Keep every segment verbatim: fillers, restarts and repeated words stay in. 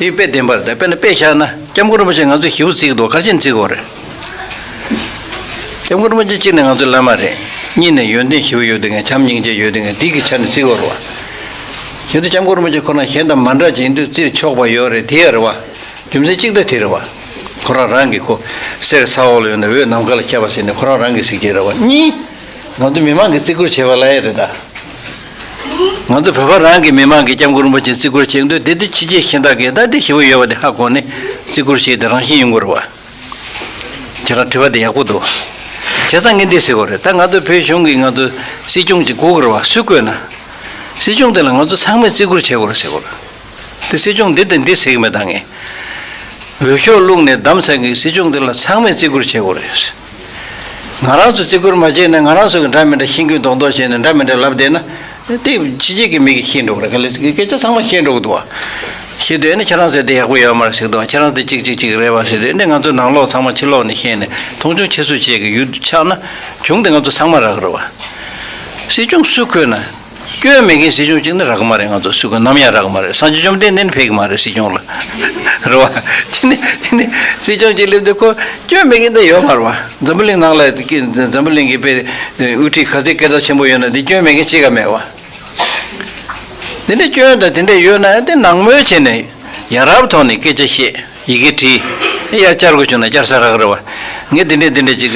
དེ་དཔེ་བདེན་པ་རེད། ད་དཔེར་ན་དཔེ་བཞག་ན་སྐྱབས་མགོན་རིན་པོ་ཆེ་ང་ཚོས་ཞེ་པོ་བརྩི་གི་འདུག་ག་རེ་བྱས་ནས་བརྩི་དགོས་རེད། སྐྱབས་མགོན་རིན་པོ་ཆེ་གཅིག་ནས་ང་ཚོའི་བླ་མ་རེད། གཉིས་ནས་ཡོན་ཏན་ཞེ་པོ་ཡོད་དེ་ངས་བྱམས་སྙིང་རྗེ་ཡོད་དེ་ངས་དེ་གི་ཆ་ནས་བརྩི་དགོས་རེད་བ། ཡིན་དུས་སྐྱབས་མགོན་རིན་པོ་ཆེ་ཁོ་རང་གཞན་དང་མ་འདྲ་ཅིག་ཡིན་དུས་བརྩིར་ཆོག་པ་ཡོད་རེད། དེ་ཡ་རེད་བ། རྒྱུ་མཚན་གཅིག་ད་དེ་རེད་བ། ཁོ་རང་རང་གི་ཁོ་གསེར་ས་འོག་ལ་ཡོད་ན་འོད་ནམ་མཁའ་ལ་ཁྱབ་པ་ཟེར་ནས་ཁོ་རང་རང་གི་གཟི་བརྗིད་རེད་བ། གཉིས། ང་ཚོ་མི་མང་གིས་བརྩི་བཀུར་བྱེད་པ་ལ་ཡ་རེད་ད། ང་ཚོ་བོད་པ་རང་གི་མི་མང་གིས་སྐྱབས་མགོན་རིན་པོ་ཆེ་བརྩི་བཀུར་བྱེད་འདོད་དེ་དེ་ཕྱི་རྒྱལ་གཞན་དག་གིས་ད་དེ་ཞེ་པོ་ཡོད་པ་དེ་ཧ་གོ་ནས་བརྩི་བཀུར་བྱེད་དེ་རང་བཞིན་ཡོང་གི་རེད་བ། ཁྱེད་རང་དྲི་བ་དེ་ཡག་པོ་འདུག་བྱས་ཙང་ངས་འདི་ཟེར་དགོས་རེད། ད་ང་ཚོ་བོད་གཞུང་གིས་ང་ཚོ་སྲིད་སྐྱོང་ཅིག་དགོས་ཀྱི་རེད་བ། སུས་བསྐོས་ན། སྲིད་སྐྱོང་དེ་ལ་ང་ཚོ་ཚང་མས་བརྩི་བཀུར་བྱེད་དགོས་རེད་ཟེར་དགོས་རེད། དེ་སྲིད་སྐྱོང་འདི་དང་འདི་ཟེར་གྱི་མེད་ད་ངས། འོས་ཤོག་བླུགས་ནས་བདམས་ཚར་མཁན་སྲིད་སྐྱོང་དེ་ལ་ཚང་མས་བརྩི་བཀུར་བྱེད་དགོས་རེད། ང་རང་ཚོ་བརྩི་བཀུར་མ་བྱས་ན་ང་རང་ཚོ་གི་འདྲ་མི་འདྲ་ཤེས་རྒྱུ་མདོག་མདོག་བྱས་ནས་འདྲ་མི་འདྲ་ལབ་བསྡད་ན། དེ་ཕྱི་རྒྱལ་གྱི་མི་གིས་ཤེས་འགྲོ་གི་རེད། ག་ལེ་སྐད་ཆ་ཚང་མ་ཤེས་འགྲོ་གི་འདུག་བ། ཤེས་དུས་ཨ་ནི་ཁྱེད་རང་ཚོ་དེ་ཡག་པོ་ཡོད་མ་རེད་ཟེར་གི་འདུག་བ། ཁྱེད་རང་ཚོ་ཅིག་ཅིག་ཅིག་རེད་བ་ཟེར་དུས་ཨ་ནི་ང་ཚོ་ནང་ལོགས་ཚང་མ་ཕྱི་ལོགས་ནས་ཤེས་ནས་མཐོང་ཆུང་ཆེ་སུ་བྱེད་ཀྱི་ཡུལ་ཆགས་ན། གྱོང་དེ་ང་ཚོ་ཚང་མ་རག་གི་རེད་བ། སྲིད་སྐྱོང་སུས་བསྐོས་ན། སྐྱོན་མེད་མཁན་སྲིད་སྐྱོང་གཅིག་ནི་རག་གི་མ་རེད། ང་ཚོ་སུ་གི་ནམ་ཡང་རག་གི་མ་རེད། སངས་རྒྱས་བཅོམ་ལྡན་འདས་ནི་ཕེབས་ཀྱི་མ་རེད་སྲིད་སྐྱོང་ལ། རེད་བ། ཅི་ནི་ཅི་ནི་སྲིད་སྐྱོང་གཅིག་སླེབས་དུས་ཁོ་སྐྱོན་མེད་མཁན་དེ་ཡོད་མ་རེད་བ། འཛམ་བུ་གླིང་ནང་ལ་འཛམ་བུ་གླིང་གི་དཔེ་དབུ་ཁྲིད་ག་ཚོད་སྐད་གྲགས་ཆེན་པོ་ཡོད་ན་དེ་སྐྱོན་མེད་མཁན་གཅིག་ཀ་མེད་བ། དེ་འདྲའི་སྐྱོན་དང་དེ་འདྲ་ཡོད་ན་དེ་ནང་མོལ་བྱས་ནས་ཡ་རབས་ཐོག་ནས་སྐད་ཆ་བཤད། ཡི་གེ་བྲིས། ཡར་བཅར་དགོས་བྱུང་ན་བཅར་ས་རག་རེད་བ། ངས་འདི་འདྲས་འདི་འདྲས་ཅིག་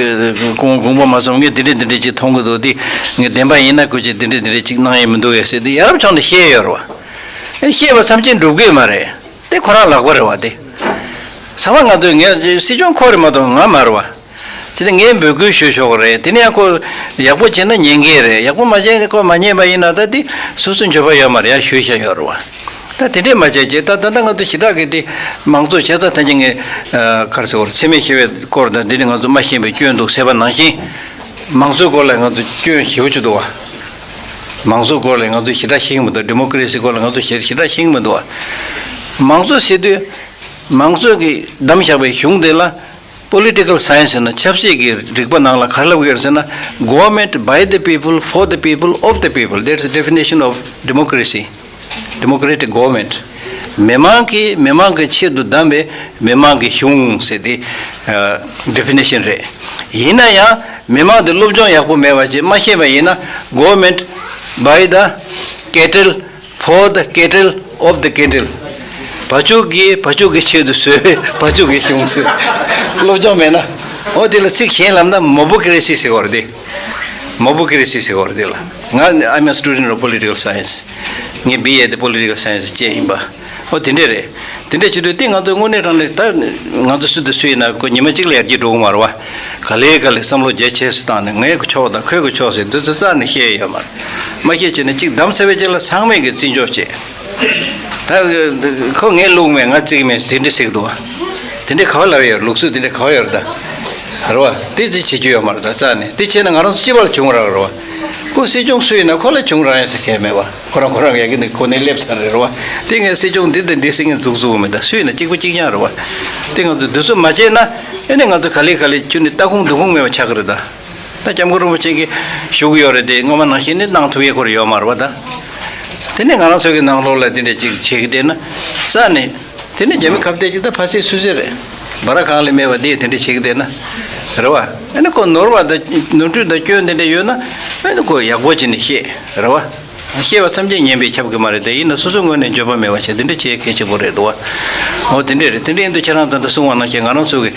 དགོངས་དགོངས་པ་མ་ཚོམ། ངས་འདི་འདྲས་འདི་འདྲས་ཅིག་མཐོང་གི་འདུག་དེ་ངས་བདེན་པ་ཡིན་ན་ཁོ་ཅིག་འདི་འདྲས་འདི་འདྲས་ཅིག་གནང་ཡས་མི་འདུག་ཡ་ཟེར་དེ་ཡ་རབས་ཕྱོགས་ནས་བཤད་ཡོད་རེད་བ། ཨེ་བཤད་པ་ཐམས་ཅད་འགྲུབ་གི་མ་རེད། དེ་ཁོ་རང་ལག་པ་རེད་བ་དེ། ཚང་མ་ང་ཚོས་ངས་སྲིད་སྐྱོང་ཁོ་རེད་མ་གཏོགས་ང་མ་རེད་བ། བྱས་ཙང་ངས་འབོད་སྐུལ་ཞུ་ཆོག་གི་རེད། དེ་ནས་ཡང་ཁོ་ཡག་པོ་བྱས་ན་ཉན་གི་རེད། ཡག་པོ་མ་བྱས་ན་ཁོ་མ་ཉན་པ་ཡིན་ན་ད་དེ་སོ་སོ་འགྱོད་པ་ཡོད་མ་རེད། ཡང་ཞུས་བཞག་ཡོད་རེད་བ། ད་དེ་འདྲས་མ་བྱས་ཀྱི་ད་ད་ལྟ་ང་ཚོ་ཞེ་དྲག་གི་དེ་མང་གཙོ་བྱས་ཙང་ད་ཅི་ངས་ག་རེ་ཟེར་དགོས་རེད། འཚེ་མེད་ཞི་བའི་སྐོར་དང་འདི་ནི་ང་ཚོ་མ་ཤེས་པའི་སྐྱོན་འདུག་ཟེར་བ་ནང་བཞིན། མང་གཙོའི་སྐོར་ལ་ང་ཚོ་སྐྱོན་ཞེ་པོ་ཅིག་འདུག་བ། མང་གཙོའི་སྐོར་ལ་ང་ཚོ་ཞེ་དྲག་ཤེས་ཀྱི་མི་འདུག་ཌི་མོ་ཀི་རེ་སི་སྐོར་ལ་ང་ཚོ་ཞེ་ཞེ་དྲག་ཤེས་ཀྱི་མི་འདུག་བ། མང་གཙོ་ཟེར་དུས་མང་གཙོ་གིས་བདམས་བཞག་པའི་གཞུང་དེ་ལ། Political science ཟེར་ན་ཆབ་སྲིད་ཀྱི་རིག་པ་ནང་ལ་ག་རེ་ལབ་ཀྱི་ཡོད་ཟེར་ན། Government by the people, for the people, of the people. That's the definition of democratic government. མི་མང་གིས་མི་མང་གི་ཆེད་དུ་བདམས་པའི་མི་མང་གི་གཞུང་ཟེར་དེ་ཨ་ཌེ་ཕི་ནེ་ཤན་རེད། ཡིན་ན་ཡང་མི་མང་དེ་སློབ་སྦྱོང་ཡག་པོ་མེད་པ་ཅིག་མ་ཤེས་པ་ཡིན་ན། Government by the cattle, for the cattle, of the cattle. བ་ཕྱུགས་ཀྱིས་བ་ཕྱུགས་ཀྱི་ཆེད་དུ་བཟོས་པའི་བ་ཕྱུགས་ཀྱི་གཞུང་ཟེར། སློབ་སྦྱོང་མེད་ན། འོ་དེ་ལ་ཚིག་གཞན་ལབ་ན་མོ་བུ་ཀི་རེ་སི་ཟེར་བ་རེད་དེ། མོ་བུ་ཀི་རེ་སི་ཟེར་བ་རེད་དེ་ལ། ང་I'm a student of political science. ངས་བི་ཨེ་དེ་པོ་ལི་ཊི་ཀལ་སའེན་སི་བཅས་ཡིན་པ། འོ་དེ་འདྲས་རེད། དེ་འདྲས་བྱེད་དུས་དེ་ང་ཚོ་དངོས་གནས་དྲང་གནས་ད་ང་ཚོ་སུ་དང་སུ་ཡིན་ན་ཁོ་ཉི་མ་གཅིག་ལ་ཡར་རྒྱས་འགྲོ་གི་མ་རེད་བ། ག་ལེ་ག་ལེ་བསམ་བློ་རྒྱ་ཆེ་སུ་བཏང་ནས་ངའི་ཕྱོགས་དང་ཁོའི་ཕྱོགས་ཟེར་དུས་ཚོད་རྩ་ནས་བཤད་ཡོད་མ་རེད། མ་བཤད་བྱས་ནས་གཅིག་བདམས་ཚར་བའི་རྗེས་ལ་ཚང་མས་ཀྱི་བརྩི་འཇོག་བྱས། ད་ཁོ་ངས་བླུགས་མེད་ང་བརྩི་གི་མེད་དེ་འདྲས་ཟེར་གི་འདུག་བ། དེ་འདྲས་ག་བ་ལབ་ཡོད་ལུགས་སྲོལ་དེ་འདྲས་ག་བ་ཡོད་རེད་ད། རེད་བ། དེ་ཚོ་བྱེད་རྒྱུ་ཡོད་མ་རེད་ད་རྩ་ནས། དེ་བྱས་ན་ང་རང་ཚོ་སྤྱི་པར་བྱུང་རག་རེད་བ། ཁོ་སྲིད་སྐྱོང་སུ་ཡིན་ན་ཁོ་ལ་བྱུང་རག་ཡ་ཟེར་མཁན་མེད་བ། ཁོ་རང་ཁོ་རང་ཡ་གི་ནི་གོ་གནས་སླེབས་ཚར་རེད་རེད་བ། དེ་ངས་སྲིད་སྐྱོང་འདི་དང་འདི་ཟེར་མཁན་འཛུགས་བཙུགས་མེད་ད། སུ་ཡིན་ན་གཅིག་པ་གཅིག་རྐྱང་རེད་བ། དེ་ང་ཚོ་འདི་ཚོ་མ་བྱས་ན་ཨེ་ནས་ང་ཚོ་ག་ལེ་ག་ལེ་ཁྱོད་ནི་ལྟ་ཁུངས་འདུ་ཁུངས་མེད་པ་ཆགས་ཀྱི་རེད་ད། ད་སྐྱབས་མགོན་རིན་པོ་ཆེ་གིས་ཞུ་གི་ཡོད་རེད་དེ་སྔོན་མ་ནང་བཞིན་ནི་གནང་ཐུབ་ཡས་ཁོ་རང་ཡོད་མ་རེད་བ་ད། དེ་ནས་ང་རང་ཚོ་གི་ནང་ལོགས་ལ་དེ་འདྲ་ཅིག་བྱེད་ཀྱི་བསྡད་ན་རྩ་ནས། དེ་ནས་རྒྱ་མི་ཁ་གཏད་ཅིག་ད་ཕ་སེ་སུ་སེ་རེད། སྦ་ར་གང་ལས་མེད་པ་དེ་དེ་འདྲ་བྱེད་ཀྱི་བསྡད་ན། རེད་བ། ཨ་ནི་ཁོ་ནོར་བ་དང་ནོར་འཁྲུལ་དང་སྐྱོན་དེ་འདྲ་ཡོད་ན་ཨ་ནི་ཁོ་ཡག་པོ་བྱས་ནས་བཤད་རེད་བ། བཤད་པ་ཐམས་ཅད་ཉན་པས་ཁྱབ་ཀྱི་མ་རེད་དེ། ཡིན་ན་སོ་སོའི་ངོས་ནས་འགྱོད་པ་མེད་པ་བྱས་དེ་འདྲ་བྱེད་གལ་ཆེན་པོ་རེད་འདུག་བ། འོ་དེ་འདྲས་རེད། དེ་འདྲ་ཡིན་དུས་ཁྱེད་རང་ད་ལྟ་གསུངས་པ་ནང་བཞིན་ང་རང་ཚོ་གི་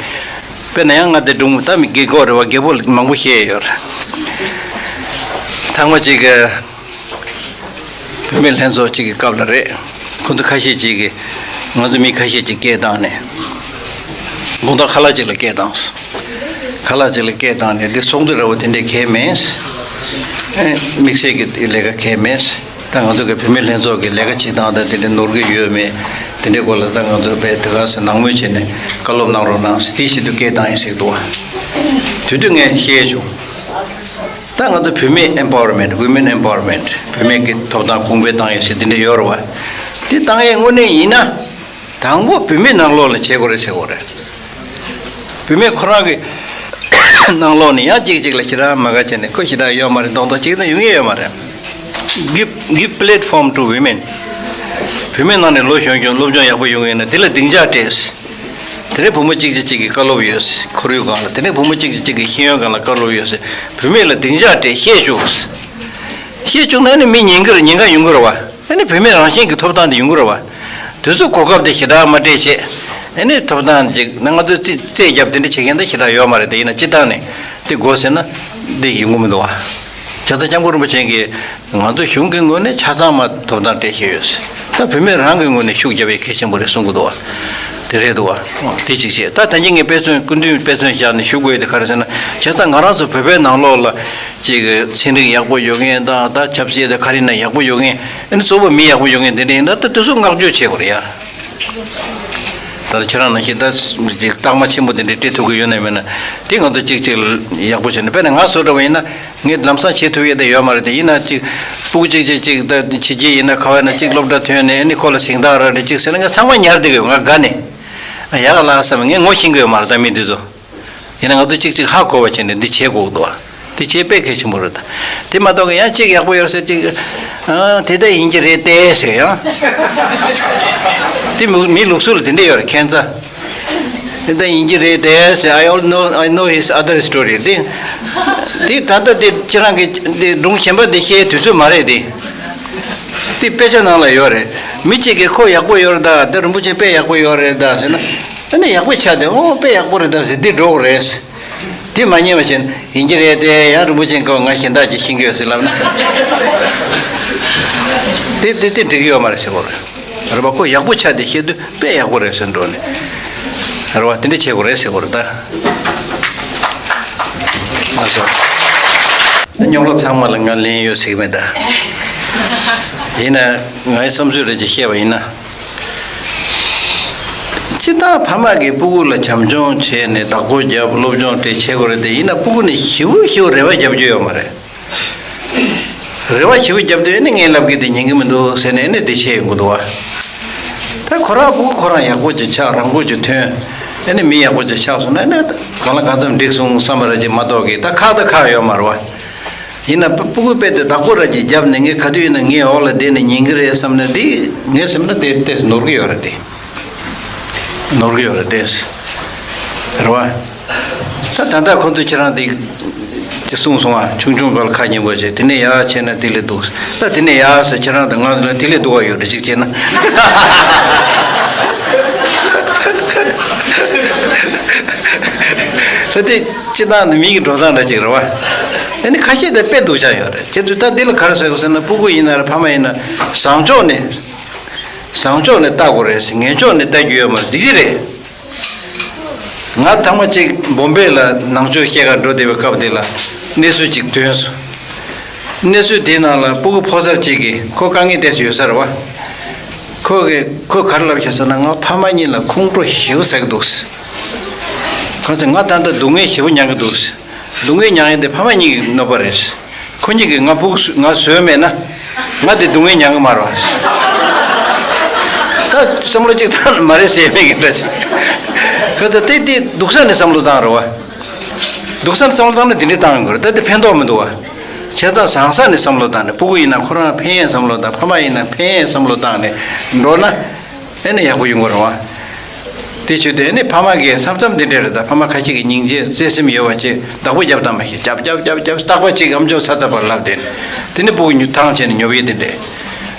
དཔེར་ན་ཡང་ང་དེ་སྒྲུང་ད་མི་རྒན་གོག་རེད་བ། རྒད་པོ་མང་པོ་བཤད་ཡོད་རེད། ཐེངས་མ་གཅིག་གི་བུད་མེད་ལྷན་ཚོགས་གཅིག་གི་སྐབས་ལ་རེད། ཁོ་ཚོ་ཁ་ཤས་ཅིག་གིས་ང་ཚོ་མི་ཁ་ཤས་ཅིག་སྐད་བཏང་ནས་དགོང་དག་ཁ་ལག་ཅིག་ལ་སྐད་བཏང་། ཁ་ལག་ཅིག་ལ་སྐད་བཏང་ནས་འདི་ཚོགས་འདུ་འདྲ་བོ་དེ་འདྲས་གལ་མེད། ཨེ་དམིགས་བསལ་གྱི་ལས་ཀ་གལ་མེད། ད་ང་ཚོ་གི་བུད་མེད་ལྷན་ཚོགས་ཀྱི་ལས་ཀ་བྱེད་སྟངས་དང་དེ་འདྲས་ནོར་གྱི་ཡོད་མེད་དེ་འདྲས་སྐོར་ལ་ད་ང་ཚོ་དཔེ་དེ་ག་ས་ནང་མོལ་བྱས་ནས་བཀའ་སློབ་གནང་རོགས་གནང་ཟེར་དེ་བཞིན་དུ་སྐད་བཏང་ཡིན་ཟེར་འདུག་བ། དེ་དུས་ངས་བཤད་བྱུང་། ད་ང་ཚོ་བུད་མེད་empowerment, women empowerment, བུད་མེད་ཀྱི་ཐོབ་ཐང་གོང་འཕེལ་བཏང་ཡོད་ཟེར་དེ་འདྲ་ཡོད་རེད་བ། དེ་བཏང་ཡས་དངོས་གནས་ཡིན་ན། དང་པོ་བུད་མེད་ནང་ལོགས་ལ་བྱེད་དགོས་རེད་ཟེར་དགོས་རེད། བུད་མེད་ཁོ་རང་གི་ནང་ལོགས་ནས་ཡང་གཅིག་གཅིག་ལ་ཞེ་དྲག་མ་དགའ་བྱས་ནས་ཁོ་ཞེ་དྲག་ཡོད་མ་རེད་མདོག་མདོག་ཅིག་ན་ཡོང་ཡས་ཡོད་མ་རེད། Give, give platform to women. བུད་མེད་ནང་ནས་ལོ་གཞོན་གཞོན་སློབ་སྦྱོང་ཡག་པོ་ཡོང་གི་ཡིན་ན་དེ་ལ་སྡིངས་ཆ་སྤྲད། དེ་ནས་བུ་མོ་གཅིག་གཅིག་གཅིག་གི་བཀའ་སློབ་ཡོད། ཁོར་ཡུག་སྒང་ལ། དེ་ནས་བུ་མོ་གཅིག་གཅིག་གཅིག་གི་ཤེས་ཡོན་སྒང་ལ་བཀའ་སློབ་ཡོད། བུད་མེད་ལ་སྡིངས་ཆ་སྤྲད། བཤད་བཅུག་བཤད་བཅུག་ན་ནི་མི་ཉན་གི་རེད། ཉན་ག་ཡོང་གི་རེད་བ། ཨ་ནི་བུད་མེད་རང་བཞིན་གྱི་ཐོབ་ཐང་དེ་ཡོང་གི་རེད་བ། དེ་ཚོ་གོ་སྐབས་དེ་ཞེ་དྲག་མ་སྤྲད་བྱས། ཨ་ནི་ཐོབ་ཐང་ཅིག་ན་ང་ཚོས་རྩིས་རྩིས་རྒྱབ་དེ་འདྲ་བྱེད་མཁན་ད་ཞེ་དྲག་ཡོད་མ་རེད། དེ་ཡིན་ན་སྤྱི་བཏང་ནས་དེ་དགོས་ཟེར་ན་དེ་ཡོང་གི་མི་འདུག་བ། བྱས་ཙང་སྐྱབས་མགོན་རིན་པོ་ཆེ་གིས་ང་ཚོ་གཞུང་གི་ངོས་ནས་ཆ་ཚང་མ་ཐོབ་ཐང་སྤྲད་བཞིན་ཡོད། ད་བུད་མེད་རང་གི་ངོས་ནས་ཤུགས་རྒྱབ་ཡས་གལ་ཆེན་པོ་རེད་གསུང་གི་འདུག་བ། དེ་རེད་འདུག་བ། དེ་གཅིག་བྱས། ད་ད་གིན་ངས་དཔེ་མཚོན་སྐུ་མདུན་དཔེ་མཚོན་བཞག་ནས་ཞུ་དགོས་ཡས་དེ་ག་རེ་ཟེར་ན། བྱས་ཙང་ང་རང་ཚོ་བོད་པའི་ནང་ལོགས་ལ་ཅིག་ཚན་རིག་ཡག་པོ་ཡོད་མཁན་དང་། ད་ཆབ་སྲིད་དང་ག་རེ་ན་ཡག་པོ་ཡོད་མཁན། ཨ་ནི་གཙོ་བོ་མི་ཡག་པོ་ཡོད་མཁན་དེ་འདྲ་ཡིན་ན་ད་དེ་ཚོ་བསྔགས་བརྗོད་བྱེད་དགོས་རེད་ཡ། ད་ལྟ་ཁྱེད་རང་ནང་བཞིན་ད་ཅིག་རྟགས་མ་ཆེན་པོ་དེ་འདྲ་སྤྲད་ཐུབ་ཀྱི་ཡོད་ན་མེད་ན། དེ་ང་ཚོ་གཅིག་གཅིག་ཡག་པོ་བྱས་ནས། དཔེར་ན་ང་བཟོ་འདྲ་བ་ཡིན་ན་ངས་ལམ་སང་བྱེད་ཐུབ་ཡས་དེ་ཡོད་མ་རེད། དེ་ཡིན་ན་ཅིག་སྤུ་གུ་གཅིག་གཅིག་གཅིག་ད་བྱས་རྗེས་ཡིན་ན་ག་བ་ན་ཅིག་སློབ་གྲྭ་ཐོན་ནས། ཨ་ནི་ཁོ་ལ་གཟེངས་རྟགས་རག་རེད་ཅིག་ཟེར་ན་ང་ཚང་མ་ཉར་བསྡད་ཀྱི་ཡོད། ང་དགའ་ནས། ཡག་ལ་བསམ། ངས་ངོ་ཤེས་ཀྱི་ཡོད་མ་རེད་ད་མི་འདི་ཚོ། ཡིན་ན་ང་ཚོ་གཅིག་གཅིག་ཧ་གོ་བ་བྱས་ནས་འདི་བྱེད་དགོས་འདུག་བ། འདི་བྱེད་དཔེ་གལ་ཆེན་པོ་རེད་ད། དེ་མ་གཏོགས་ཀྱི་ཡང་གཅིག་ཡག་པོ་ཡོད་ཟེར་གཅིག་ཨ་དེ་ལྟ་ཡིན་གྱི་རེད་དེ་ཟེར་ཡང་། དེ་མི་མི་ལུགས་སྲོལ་ལ་དེ་འདྲ་ཡོད་རེད་ཁྱད་མཚར། དེ་ལྟ་ཡིན་གྱི་རེད་དེ་ཟེར། I all know, I know his other story. དེ་དེ་ད་ལྟ་དེ་ཁྱེད་རང་གི་དེ་སྒྲུང་གཞན་པ་དེ་བཤད་དུས་ཚོད་མ་རེད་དེ། དེ་དཔེ་ཆ་ནང་ལ་ཡོད་རེད། མི་གཅིག་གིས་ཁོ་ཡག་པོ་ཡོད་རེད་ད། དེ་རིན་པོ་ཆེ་དཔེ་ཡག་པོ་ཡོད་རེད་ད་ཟེར་ན། ཨ་ནི་ཡག་པོ་ཆགས་ཏེ། ཨོ་དཔེ་ཡག་པོ་རེད་ད་ཟེར་འདི་འགྲོ་གི་རེད། དེ་མ་ཉན་པ་བྱས་ན་ཡིན་གྱི་རེད་དེ། ཡང་རིན་པོ་ཆེ་ཁོ་ང་གཞན་དག་ཅིག་ཤེས་ཀྱི་ཡོད་ཟེར་ལབ་ན། དེ་དེ་དེ་འགྲིག་གི་ཡོད་མ་རེད་ཟེར་གོ་རེད། རེད་པ། ཁོ་ཡག་པོ་ཆགས་ཏེ་བཤད་དུས་དཔེ་ཡག་པོ་རེད་ཟེར་འགྲོ་ནས། རེད་པ། དེ་འདྲ་བྱེད་དགོས་རེད་ཟེར་གོ་རེད་ད། ལགས་སོ། རྙོག་གླ་ཚང་མ་ལ་ང་ལན་ཡོད་ཟེར་གི་མེད་ད། ཡིན་ན་ངའི་བསམ་ཚུལ་རེ་ཅིག་བཤད་པ་ཡིན་ན། སྤྱིར་བཏང་ཕ་མ་གིས་སྤུ་གུ་ལ་བྱམས་སྐྱོང་བྱས་ནས་བདག་པོ་རྒྱབ། སློབ་སྦྱོང་དེ་བྱེད་དགོས་རེད་དེ། ཡིན་ན་སྤུ་གུ་ནི་ཞེ་པོ་ཞེ་པོ་རེ་བ་རྒྱབ་རྒྱུ་ཡོད་མ་རེད། རེ་བ་ཞེ་པོ་རྒྱབ་དུས་ཨ་ནི་ངས་ལབ་གི་དེ་ཉན་གི་མི་འདུག་ཟེར་ནས་ཨ་ནི་དེ་བྱས་ཡོང་གི་འདུག་བ། ད་ཁོ་རང་སྤུ་གུ་ཁོ་རང་ཡག་པོ་ཅིག་ཆགས། རང་མགོ་ཅིག་ཐོན། ཨ་ནི་མི་ཡག་པོ་ཅིག་ཆགས་སོང་ན་ཨ་ནི་གང་ལ་གང་འཚམ་འགྲིག་སོང་བསམ་པ་ར་ཅིག་མ་གཏོགས་ཀྱི་ད་ཁག་ད་ཁག་ཡོད་མ་རེད་བ། ཡིན་ན་སྤུ་སྤུ་གུ་དཔེ་དེ་བདག་པོ་ར་ཅིག་རྒྱབ་ནས་ངས་ག་དུས་ཡིན་ན་ངའི་འོག་ལ་བསྡད་ནས་ཉན་གི་རེད་བསམ་ན་དེ་ངས་བསམ་ན་དེ་ཏོག་ཙམ་ནོར་གི་ཡོད་རེད་དེ། ནོར་གི་ཡོད་རེད་དེ། རེད་བ། ད་ད་ལྟ་ཁོ་ཚོས་ཁྱེད་རང་དེ་དེ་གསུངས་སོང་ཨ། ཆུང་ཆུང་སྐབས་ལ་ཁ་སྙན་པོ་བྱས། དེ་ནས་ཡག་བྱས་ན་དེ་ལས་སྡུག་ད་དེ་ནས་ཡག་ཟེར། ཁྱེད་རང་དང་ང་ཚོ་ལ་དེ་ལས་སྡུག་པ་ཡོད་རེད་ཅིག་བྱས་ན། ད་དེ་སྤྱིར་བཏང་ནི་མི་གི་འགྲོ་སྟངས་འདྲ་ཅིག་རེད་བ། ཨ་ནི་ཁ་ཤས་དེ་དཔེ་སྡུག་ཅག་ཡོད་རེད། ཁྱེད་ཚོས་ད་འདི་ལ་ག་རེ་ཟེར་དགོས་ཟེར་ན། སྤུ་གུ་ཡིན་ན་རེད། ཕ་མ་ཡིན་ན་བཟང་ཕྱོགས་ནས། བཟང་ཕྱོགས་ནས་ལྟ་དགོས་རེད་ཟེར། ངན་ཕྱོགས་ནས་ལྟ་རྒྱུ་ཡོད་མ་རེད། འདི་གི་རེད། ང་ཐེངས་མ་གཅིག་བོམ་བེ་ལ་ནང་ཆོས་བཤད་གར་འགྲོ་བསྡད་པའི་སྐབས་དེ་ལ་གནས་ཚུལ་གཅིག་ཐོན་སོང་། གནས་ཚུལ་དེའི་ནང་ལ་སྤུ་གུ་ཕོ་གསར་གཅིག་གིས། ཁོ་དཀའ་ངལ་ཏོག་ཙམ་ཡོད་ས་རེད་བ། ཁོ་གིས་ཁོས་ག་རེ་ལབ་ཤག་ཟེར་ན། ང་ཕ་མ་གཉིས་ལ་ཁོང་ཁྲོ་ཞེ་པོ་ཟ་གི་འདུག་ཟེར། ཁོ་ཚོས་ང་ད་ལྟ་སྡུག་བསྔལ་ཞེ་པོ་མྱངས་གི་འདུག་ཟེར། སྡུག་བསྔལ་མྱངས་ཡས་དེ་ཕ་མ་གཉིས་ཀྱི་གནོད་པ་རེད། ཁོ་གཉིས་ཀྱིས་ང་ཕྲུ་གུ་ང་བཟོས་མེད་ན། ང་དེ་སྡུག་བསྔལ་མྱངས་གི་མ་རེད་བ། ད་བསམ་བློ་གཅིག་བཏང་ན་མ་རེད་ཟེར་མེད་ཀྱི་འདྲ་ཅིག་ཁོ་ཚོ་དེ་དེ་སྡུག་ས་ནས་བསམ་བློ་བཏང་རེད་བ། སྡུག་ས་ནས་བསམ་བློ་བཏང་ན་དེ་འདྲས་བཏང་ཡོང་གི་རེད། ད་དེ་ཕན་ཐོགས་མི་འདུག་བ། བྱས་ཙང་བཟང་ས་ནས་བསམ་བློ་བཏང་ནས། སྤུ་གུ་ཡིན་ན་ཁོ་རང་ཕན་ཡས་བསམ་བློ་བཏང་། ཕ་མ་ཡིན་ན་ཕན་ཡས་བསམ་བློ་བཏང་ནས་འགྲོ་ན། ཨེ་ནི་ཡག་པོ་ཡོང་གི་རེད་བ། དེ་བྱས་དུས་ཨེ་ནི་ཕ་མ་གིས་མཚམས་མཚམས་འདི་འདྲ་རེད། ད་ཕ་མ་ཁ་ཤས་ཀྱིས་སྙིང་རྗེ་བརྩེ་སེམས་ཡོད་པ་བྱས་བདག་པོ་རྒྱབ་སྟངས་མ་ཤེས། རྒྱབ་རྒྱབ་རྒྱབ་རྒྱབ་རྟག་པ་གཅིག་ཨམ་ཅོག་ཚ་ཚ་བར་ལབ་དེ། དེ་ནི་སྤུ་གུ་ཉུ་ཐང་བྱས་ནས་ཉོབ་ཡས་དེ་འདྲས།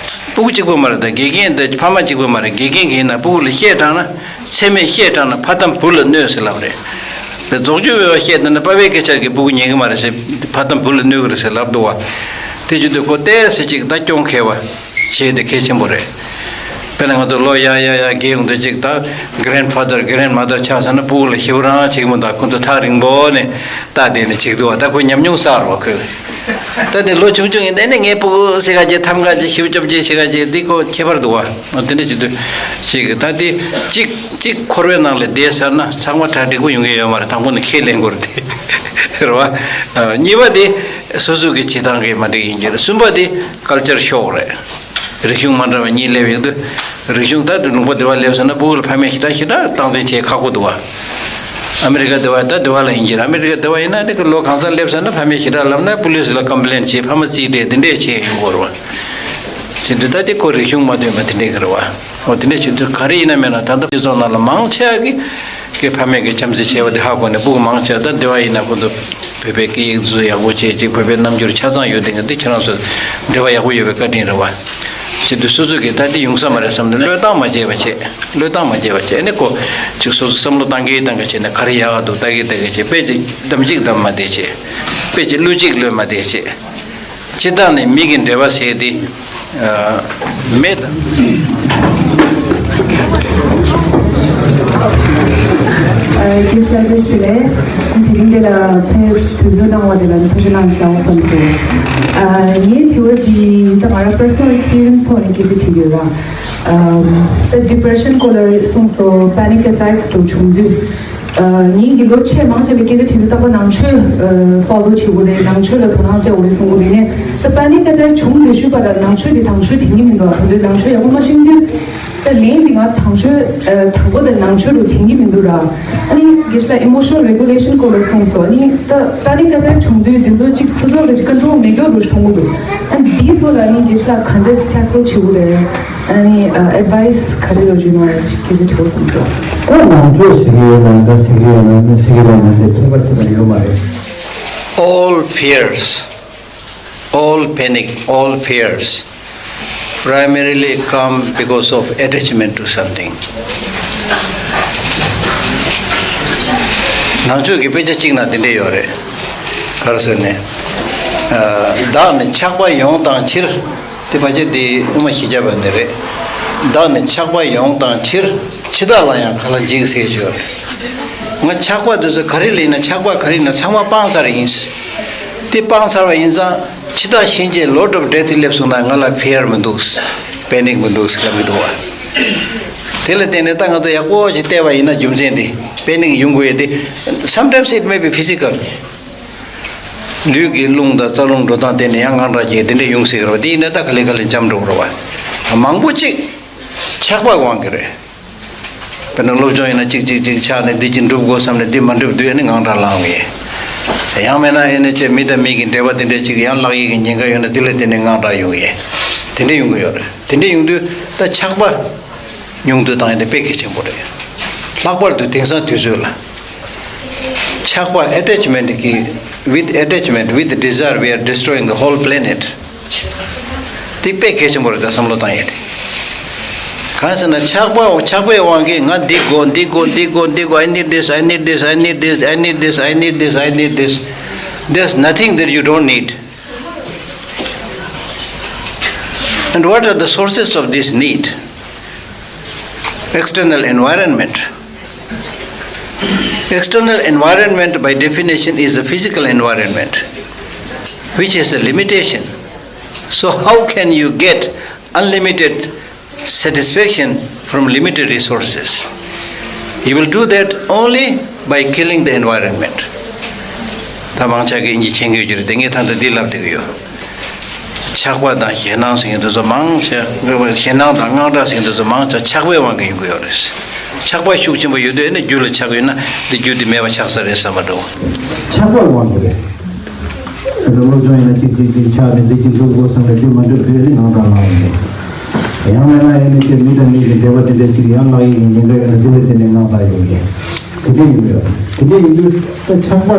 སྤུ་གུ་གཅིག་པོ་མ་རེད། ད་དགེ་རྒན་དེ་ཕ་མ་གཅིག་པོ་མ་རེད། དགེ་རྒན་གྱིས་ན་སྤུ་གུ་ལ་བཤད་དྲགས་ན། ཚད་མེད་བཤད་དྲགས་ན་ཕ་དམ་བུ་ལ་གནོད་ཟེར་ལབ་རེད། དེ་རྫོགས་རྒྱུ་བའི་བཤད་དེ་ན་པ་ཕའི་སྐད་ཆ་གིས་སྤུ་གུ་ཉན་གི་མ་རེད་ཟེར། ཕ་དམ་བུ་ལ་གནོད་གི་རེད་ཟེར་ལབ་འདུག་བ། དེ་བྱེད་དུས་ཁོ་ཏོག་ཙམ་ཅིག་ད་སྐྱོན་འཁེལ་བ་བྱས་དེ་གལ་ཆེན་པོ་རེད། དཔེར་ན་ང་ཚོ་ལོ་ཡར་ཡར་ཡར་རྒས་ཡོང་དུས་ཅིག་ད་གྷི་རེན་ཕ་དར་གྷི་རེན་མ་དར་ཆགས་ཟེར་ན་སྤུ་གུ་ལ་ཞེ་པོ་རང་བྱེད་ཀྱི་མི་འདུག་ཁོ་ཚོ་ཐག་རིང་པོ་ནས་ལྟ་བསྡད་ནས་བྱེད་ཀྱི་འདུག་བ། ད་ཁོས་ཉམས་མྱོང་བསགས་རེད་བ་ཁོས། ད་ནི་ལོ་ཆུང་ཆུང་ཡིན་ད་ནི་ངའི་སྤུ་གུ་ཟེར་ག་ཅིག་ཐམ་ག་ཅིག་ཞེ་པོ་སྐྱོབ་བྱེད་བྱེད་ག་ཅིག་འདི་ཁོ་ཁྱད་པར་འདུག་བ། དེ་འདྲ་བྱེད་དུས་ཅིག་ད་དེ་གཅིག་གཅིག་འཁོར་བའི་ནང་ལ་བསྡད་ཚར་ན་ཚང་མ་གྲ་འགྲིག་པོ་ཡོང་གི་ཡོད་མ་རེད། དང་པོ་ནས་ཁས་ལེན་དགོས་རེད་དེ་རེད་བ། གཉིས་པ་དེ་སོ་སོ་གི་བྱེད་སྟངས་གིས་མ་འགྲིག་ཡིན་གྱི་རེད། གསུམ་པ་དེ་ཀལ་ཅར་ཤོག་རེད། རིག་གཞུང་མ་འདྲ་བ་གཉིས་སླེབས་ཡོང་དུས། རིག་གཞུང་ད་དུང་ལུང་པ་དེ་བ་སླེབས་ཟེར་ན་སྤུ་གུ་ལ་ཕ་མས་ཞེ་དྲག་ཞེ་དྲག་སྟངས་འཛིན་བྱེད་ཁག་པོ་འདུག་བ། ཨ་མི་རི་ཀ་དེ་བ་ད་དེ་བ་ལ་ཡིན་གྱི་རེད། ཨ་མི་རི་ཀ་དེ་བ་ཡིན་ན་ནི་ལོ་གང་ཚང་སླེབས་ཟེར་ན་ཕ་མས་ཞེ་དྲག་ལབ་ན་པུ་ལིས་ལ་ཀམ་པི་ལེན་བྱེད། ཕ་མ་རྩིས་སྤྲད་དེ་འདྲས་བྱེད་ཡོང་གི་རེད་བ། དེ་འདྲ་ད་དེ་ཁོ་རིག་གཞུང་མ་འདོན་པ་དེ་འདྲའི་གི་རེད་བ། འོ་དེ་འདྲ་བྱེད་དུས་ག་རེ་ཡིན་ན་མེད་ན་ད་ལྟ་སྤྱི་ཚོགས་ནང་ལ་མང་ཆེ་བ་གི་གི་ཕ་མེས་ཀྱི་བྱམས་བརྩེ་ཆེ་བ་དེ་ཧ་གོ་ནས་སྤུ་གུ་མང་ཆེ་བ་ད་འདི་བ་ཡིན་ན་ཁོ་ཚོ་བོད་པའི་སྐད་ཡིག་འཛུལ་ཡག་པོ་བྱེད་ཅིག་བོད་པའི་རྣམ་འགྱུར་ཆ་ཚང་ཡོད་དེ་གི་འདི་ཁྱེད་རང་ཚོ་འབྲེལ་བ་ཡག་པོ་ཡོད་པའི་བཀའ་དྲིན་རེད་བ། བྱེད་དུས་སོ་སོ་གི་ད་འདི་ཡོང་ས་མ་རེད་བསམ་ནས་བློས་བཏང་མ་བྱས་པ་བྱེད། བློས་བཏང་མ་བྱས་པ་བྱས་ནས་ཁོ་ཅིག་སོ་སོ་བསམ་བློ་བཏང་གི་བཏང་གི་བྱས་ནས་ག་རེ་ཡག་ག་འདུག་ལྟ་གི་ལྟ་གི་བྱས། དཔེ་ཅིག་གཏམ་གཅིག་གཏམ་མ་བསྡད་བྱས། དཔེ་ཅིག་གླུ་གཅིག་གླུ་མ་བསྡད་བྱས། སྤྱིར་བཏང་ནས་མི་གི་འབྲེལ་བ་ཟེར་དེ་མེད། རྒྱལ་ས་རྒྱལ་སྤྱི་ལས་དེ་རིང་འདི་ལ་ཕེབས་དུས་ཚོད་གནང་བ་དེ་ལ་ཐུགས་རྗེ་གནང་ཞུ་བསམ་སོང་། ངའི་དྲི་བ་འདི་ད་ང་རང་personal experience ཐོག་ནས་སྐད་ཆ་དྲི་དགོས་ལ། ད་depression སྐོར་ལ་གསུངས་སོང་། panic attacks དུ་བྱུང་དུས། ངེད་ཀྱི་ལོ་ཆེས་མང་ཆེ་བའི་སྐད་ཆ་དྲི་དུས་རྟག་པར་ནང་ཆོས་follow བྱེད་དགོས་རེད། ནང་ཆོས་ལ་དོ་སྣང་སྤྲད་དགོས་རེད་གསུང་གི་རེད། ངས་ད་panic attack བྱུང་ལོས་ཤུལ་བར་ལ་ནང་ཆོས་དེ་དང་ཆོས་དྲན་གྱི་མི་འདུག་དེ་འདྲའི་ནང་ཆོས་ཡག་པོ་མ་ཤེས་དུས་ད་ལན་དེ་ང་དང་ཆོས་དང་པོ་དེ་ནང་ཆོས་རུ་དྲན་གྱི་མི་འདུག་ར། ཨ་ནི་དགེ་ལ་emotional regulation སྐོར་ལ་གསུངས་སོང་། ཨ་ནི་ད་panic attack བྱུང་དུས་དེ་ཚོ་གཅིག་སོ་སོ་ལ་གཅིག་control མེད་མཁན་རུ་མཐོང་གི་འདུག་ཨ་ནི་དེའི་ཐོག་ལ་ཨ་ནི་དགེ་ལ་ག་འདྲས་tackle བྱེད་དགོས་རེད། ཨ་ནི་advice ག་རེ་ཡོད་ཅུང་ང་སྐད་ཆ་དྲི་བསམ་སོང་། ཁོ་ནང་ཆོས་ཟེར་གྱི་ཡོད་ན་འདྲ་ཟེར་གྱི་ཡོད་ན་ཟེར་གྱི་ཡོད་ན་འདྲ་ཚོད་པ་ཚོད་པ་ཡོད་མ་རེད། All fears, all panic, all fears primarily come because of attachment to something. ནང་ཆོས་ཀྱི་དཔེ་ཆ་གཅིག་ན་དེ་འདྲས་ཡོད་རེད། ག་རེ་ཟེར་ནས། བདག་ནི་ཆགས་པ་ཡོངས་དང་ཕྱིར། དེ་ཕལ་ཆེར་དེ་དབུ་མ་བཞི་བརྒྱ་པ་འདི་རེད། བདག་ནི་ཆགས་པ་ཡོངས་དང་ཕྱིར། འཆི་བདག་ལ་ཡང་ག་ལ་འཇིགས་ཟེར་གྱི་ཡོད་རེད། ང་ཆགས་པ་དེ་ཚོ་ག་རེ་ལ་ཡིན་ན་ཆགས་པ་ག་རེ་ཡིན་ན་ཚང་མ་སྤངས་ཚར་ཡིན། དེ་སྤངས་ཚར་བ་ཡིན་ཙང་འཆི་བདག་གཤིན་རྗེ་Lord of Death སླེབས་སོང་ན་ང་ལ་fear མི་འདུག panic མི་འདུག་ཟེར་ལབ་ཀྱི་འདུག་བ། དེ་ལ་བརྟེན་ནས་ད་ང་ཚོ་ཡག་པོ་ཞིག་བལྟས་པ་ཡིན་ན་རྒྱུ་མཚན་དེ་panic ཡོང་དགོས་ཡས་དེ། Sometimes it may be physical. ལུས་ཀྱི་རླུང་དང་རྩ་རླུང་འགྲོ་སྟངས་བརྟེན་ནས་ཡང་དངངས་སྐྲག་སྐྱེས་དེ་འདྲ་ཡོང་སྲིད་ཀྱི་རེད་བ། དེ་ཡིན་ན་ད་ག་ལེ་ག་ལེ་འཇམ་འགྲོ་གི་རེད་བ། མང་པོ་ཅིག་ཆགས་པ་དབང་གིས་རེད། དཔེར་ན་སློབ་སྦྱོང་ཡིན་ན་གཅིག་གཅིག་གཅིག་ཆགས་ནས་འདི་གཅིག་འགྲུབ་དགོས་བསམ་ནས་འདི་མ་འགྲུབ་དུས་ཨ་ནི་དངངས་སྐྲག་ལངས་ཡས། ཡང་མིན་ན་ཨེ་ནི་ཅེ་མི་དང་མི་གི་འབྲེལ་བ་དེ་འདྲས་ཅིག་ཡང་བརླག་ཡས་ཀྱི་ཉེན་ཁ་ཡོད་ན་དེ་ལ་བརྟེན་ནས་དངངས་སྐྲག་ཡོང་ཡས། དེ་འདྲས་ཡོང་གི་ཡོད་རེད། དེ་འདྲས་ཡོང་དུས་ད་ཆགས་པ་ཉུང་དུ་བཏང་ཡས་དེ་དཔེ་གལ་ཆེན་པོ་རེད། ལྷག་པར་དུ་དེང་སང་དུས་ཚོད་ལ། ཆགས་པ་attachment གི with attachment with desire we are destroying the whole planet. དེ་དཔེ་གལ་ཆེན་པོ་རེད། ད་བསམ་བློ་བཏང་ཡས་དེ། གང་ཟེར་ན་ཆགས་པ་ཆགས་པའི་དབང་གིས་ང་འདི་དགོས་འདི་དགོས་འདི་དགོས་འདི་དགོས I need this, I need this, I need this, I need this, I need this, I need this. There's nothing that you don't need. And what are the sources of this need? External environment. External environment by definition is a physical environment which has a limitation. So how can you get unlimited satisfaction from limited resources? You will do that only by killing the environment. ད་མང་ཆ་གིས་ཨིན་ཇི་མཁྱེན་གྱི་ཡོད་ཀྱི་རེད་དེ། ངས་ད་ལྟ་འདི་ལབ་བསྡད་ཀྱི་ཡོད། ཆགས་པ་དང་ཞེད་སྣང་ཟེར་མཁན་དེ་ཚོ་མང་ཆེ། ཞེད་སྣང་དང་དངངས་སྐྲག་ཟེར་མཁན་དེ་ཚོ་མང་ཆེ་ཆགས་པའི་དབང་གིས་ཡོང་གི་ཡོད་རེད། ཆགས་པ་ཤུགས་ཆེན་པོ་ཡོད་དུས་ཨ་ནི་རྒྱུ་ལ་ཆགས་ཡོད་ན་འདི་རྒྱུ་འདི་མེད་པ་ཆགས་ས་རེད་བསམ་པ་འདྲ་བོ། ཆགས་པའི་དབང་གིས་རེད། སློབ་སྦྱོང་ཡིན་ན་གཅིག་གཅིག་གཅིག་ཆགས་ནས་འདི་གཅིག་འགྲུབ་དགོས་བསམ་པའི་འདི་མ་འགྲུབ་དུས་ཨ་ནི་དངངས་སྐྲག་ལངས་ཡོང་གི། ཡང་མིན་ན་ཨ་ནི་ཅེ་མི་དང་མི་གི་འབྲེལ་བ་དེ་འདྲ་གཅིག་ཡང་བརླག་ཡས་ཀྱི་ཉེན་ཁ་ཡོད་ན་དེ་ལ་བརྟེན་ནས་དངངས་སྐྲག་ཡོང་གི། དེ་འདྲ་ཡིན་པས། དེ་འདྲ་ཡིན་དུས་ད་ཆགས་པ་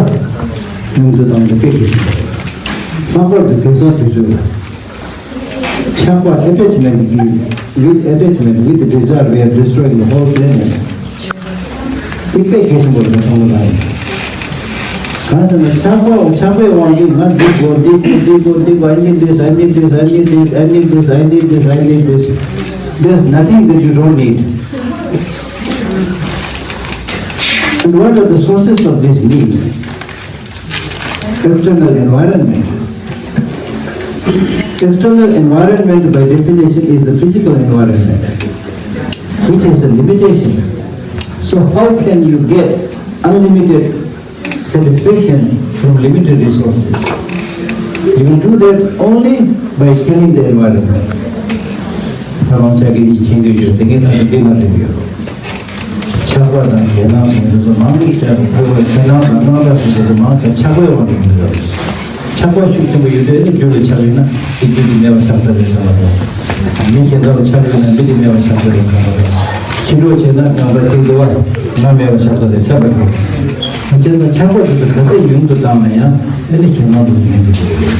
ཉུང་དུ་བཏང་ནས་དཔེ་གལ་ཆེན་པོ་རེད། ལྷག་པར་དུ་དེང་སང་དུས་ཚོད་ལ་ཆགས་པ་attachment གྱི with attachment with desire we are destroying the whole planet. དེ་དཔེ་གལ་ཆེན་པོ་རེད་བསམ་བློ་བཏང་ཡིན། གང་ཟེར་ན་ཆགས་པ་ཆགས་པའི་དབང་གིས་ང་འདི་དགོས་འདི་དགོས་འདི་དགོས་འདི་དགོས། I need this, I need this, I need this, I need this, I need this, I need this, I need this. There's nothing that you don't need. And what are the sources of this need? External environment. External environment by definition is the physical environment, which has a limitation. So how can you get unlimited satisfaction from limited resources? You will do that only by killing the environment. ད་རང་ཅག་གིས་འདི་མཁྱེན་གྱི་ཡོད། དེ་གའི་ནང་དུ་འདི་མ་འགྲིག་ཡོད། ཆགས་པ་དང་ཞེད་སྣང་ཟེར་མཁན་དེ་ཚོ་མང་གི་ཆགས་པ། ཞེད་སྣང་དང་དངངས་སྐྲག་ཟེར་མཁན་དེ་ཚོ་མང་ཆེ་ཆགས་པའི་དབང་གིས་ཡིན་ཟེར། ཆགས་པ་ཤུགས་ཆེན་པོ་ཡོད་དུས་ནི་རྒྱུ་ལ་ཆགས་ཡོད་ན་དེ་རྒྱུ་དེ་མེད་པ་ཆགས་ས་རེད་བསམ་པ་དང་། མི་གཞན་དག་ལ་ཆགས་ཡོད་ན་མི་དེ་མེད་པ་ཆགས་ས་རེད་བསམ་པ་དང་། ཕྱི་གྲོགས་བྱས་ན་ང་པ་དེ་འདུལ་བ་ང་མེད་པ་ཆགས་ས་རེད་བསམ་པ་དང་། བྱས་ན་ཆགས་པ་དེ་ཚོ་ག་ཚད་ཡུན་དུ་བཏང་ན་ཡང་ཨེ་ནི་ཞེད་སྣང་དུ་ཡུན་དུ་འགྲོ་གི་རེད།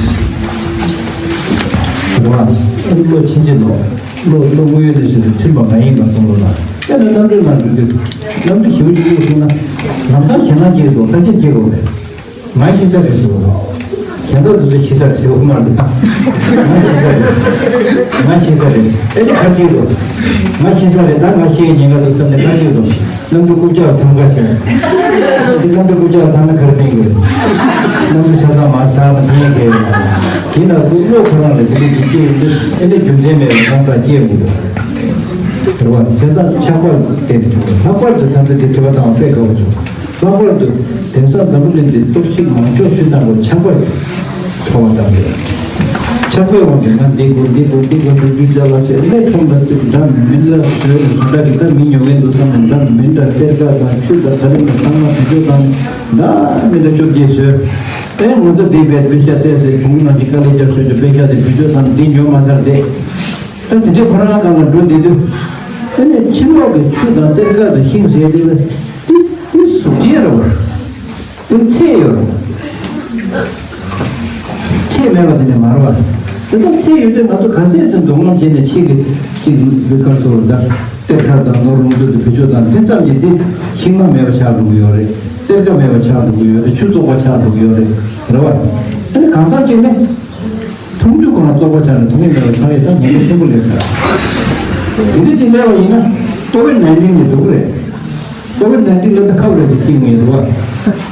རེད་བ། ཨེ་ནི་བློ་ཕྱིན་ཅི་ལོག་བློ་བློ་དངོས་ཡོད་གནས་ཚུལ་དང་མཐུན་པ་མ་ཡིན་པ་གསུང་ལོ་ལ། དཔེར་ན་གནམ་གྲུའི་ནང་འགྲོ་དུས། གནམ་གྲུ་ཞེ་པོ་ཅིག་བླུགས་སོང་ན། ལམ་སང་ཞེད་སྣང་སྐྱེ་དགོས་ཐབས་ཤེས་སྐྱེ་དགོས་རེད། ང་ཤི་ས་རེད་ཟེར་བ་དང་། གཞན་དག་དེ་ཚོ་ཤི་ས་རེད་ཟེར་བ་མ་རེད། ང་ཤི་ས་རེད། ང་ཤི་ས་རེད། ཨེ་ནི་ག་ཅིག་རེད། ང་ཤི་ས་རེད། ད་ང་ཤི་ཡའི་ཉེན་ཁ་འདུག་བསམ་ནས་ག་ཅིག་རེད། གནམ་གྲུ་རྐུབ་བཀྱག་ཐང་ག་བྱས། འདི་གནམ་གྲུ་རྐུབ་བཀྱག་ཐང་ན་ག་རེ་ཕན་གི་རེད། གནམ་གྲུ་ཆ་ཚང་མར་ཟག་ན་ཕན་གི་རེད། དེ་ན་བློ་ཁོ་རང་ལ་དེ་འདྲ་ཅིག་སྐྱེ་ཡོང་དུས་ཨེ་ནི་རྒྱུ་མཚན་མེད་པའི་སྣང་གྲགས་སྐྱེ་དགོས་རེད། དེ་བ་དེ་དག་ཆགས་པར་བརྟེན་ལྷག་པར་དུ་ད་ལྟ་འདི་དྲི་བ་བཏང་བ་དཔེ་དགའ་བོ་བྱུང་། ལྷག་པར་དུ་དེང་སང་འཛམ་བུ་གླིང་འདི་གཏོར་བཤིག་མང་ཤོས་སུ་བཏང་བར་ཆགས་པར་ཐོག་བཏང་ཡོད། ཆགས་པའི་དབང་གིས་ང་འདི་དགོས་འདི་དགོས་འདི་དགོས་འདི་རྒྱུ་ཅ་ལག་ཆེ་ལས་ཁྲོམ་ལ་ཚུད་འདྲ་མི་འདྲ་བཟོས་ནས་ག་འདྲ་གི་ད་མི་ཉོ་མཁན་འདུག་བསམ་ནས་འདྲ་མི་འདྲ་གཏེར་ཁ་དང་ཆུ་དང་ད་རིང་གི་ཚང་མ་དུས་ཚོད་དང་འདྲ་མི་འདྲ་བཅོ་བརྒྱད་བཟོས། ཨེ་ང་ཚོ་འདི་བས་པེ་ཤ་བལྟས་ཟེར་བུ་མོ་ནང་གི་དཀའ་ལས་རྒྱབ་བཟོས་ཀྱི་པེ་ཤ་དེ་དུས་ཚོད་དང་འདི་ཉོ་མ་ཚར་བསྡད། ད་དེ་འདྲའི་ཁོ་རང་སྒང་ལ་འགྲོ་བསྡད་དུས། ཨ་ནི་ཕྱི་ལོགས་ཀྱི་ཆུ་དང་གཏེར་ཁ་དང་ཤིང་ཟེར་དེ་ལ་དེ་དེ་གཟུགས་ཅན་རེད་བ། དེ་ཚད་ཡོད་རེད། ཚད་མེད་པ་དེ་ནི་མ་རེད་བ། དེ་ལྟར་ཚད་ཡོད་དུས་ང་ཚོ་ག་ཚད་ཙམ་འདུག་ལོང་བྱས་ནས་ཕྱི་གི་ཅིག་བི་ཁར་ཚོར་ད་གཏེར་ཁ་དང་ནོར་ལུང་དུ་དུ་བེད་སྤྱོད་དང་དེ་ཙམ་གྱིས་དེ་ཤིང་མ་མེད་པ་ཆགས་འགྲོ་གི་ཡོད་རེད། གཏེར་ཁ་མེད་པ་ཆགས་འགྲོ་གི་ཡོད་རེད། ཆུ་བཙོག་པ་ཆགས་འགྲོ་གི་ཡོད་རེད། རེད་བ། དེ་ནི་གང་ལྟར་ཅིག་ནི། འཐུང་ཆུ་ཁོ་ན་བཙོག་པ་ཆགས་ནས་འཐུང་ཡས་མེད་པ་ཆགས་ཡོད་ཙང་ཉེན་ཁ་ཆེན་པོ་སླེབས་ཤག་དེ་འདྲ་ཅིག་སླེབས་པ་ཡིན་ན་ཀོ་བིད་ནའིན་ཊིན་ནས་སྡུག་རེད། ཀོ་བིད་ནའིན་ཊིན་ལ་ད་ཁབ་རེ་ཞིག་ཁྱེར་ངེས་འདུག་བ།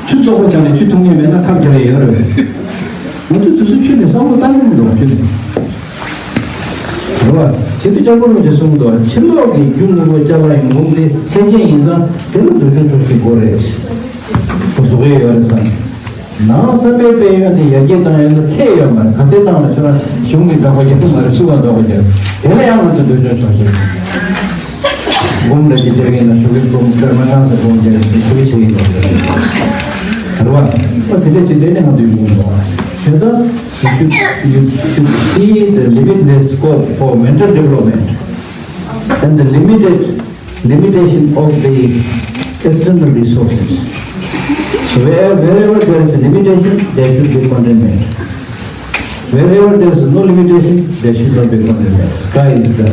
ཆུ་བཙོག་པ་ཆགས་ནས་ཆུ་འཐུང་ཡས་མེད་ན་ཐབས་བྱ་ཡས་ཡོད་རེད། ང་ཚོ་དུས་ཚོད་ཆུ་ནས་བསམ་བློ་བཏང་གི་མི་འདུག་ཆུ་ནས། རེད་བ། ཞི་བདེ་ལྕགས་པོ་རིན་པོ་ཆེས་གསུངས་འདུག་ཕྱི་ལོགས་ཀྱི་རྒྱུ་དངོས་པོ་ཅ་ལག་ཡིན་ངོ་དེ་སེམས་ཅན་ཡིན་ཙང་དེ་ལ་འདོད་ཆུང་ཆོག་ཤེས་དགོས་རེད། ཁོ་བཟོ་གི་ཡོད་རེད་བསམ། ནང་བསམ་པའི་དཔལ་ཡོན་དེ་ཡར་རྒྱས་བཏང་ཡོད་ན་ཚད་ཡོད་མ་རེད། ག་ཚད་བཏང་ན་ཁྱོད་རང་གཞུང་གི་འགག་པ་རྒྱག་གི་མ་རེད། སུ་གང་འགག་པ་རྒྱག་དེ་ལ་ཡང་ང་ཚོ་འདོད་ཆུང་ཆོག་ཤེས། འབུམ་ལ་ཅི་སྟེར་གིན་ན་ཞུ་གི་འབུམ་སྐར་མ་ཚང་ས་འབུམ་རྒྱག་གིན་ཞུ་གི་ཆེ་གིན་འདུག་རེད་བ། ཨ་དེ་འདྲ་ཅིག་ལས་ནས་ང་ཚོ་ཡོང་གི་འདུག་དེ་ལྟར། You should, you should see the limitless scope for mental development and the limited limitation of the external resources. So where, wherever there is a limitation, there should be contentment. Wherever there is no limitation, there should not be contentment. Sky is the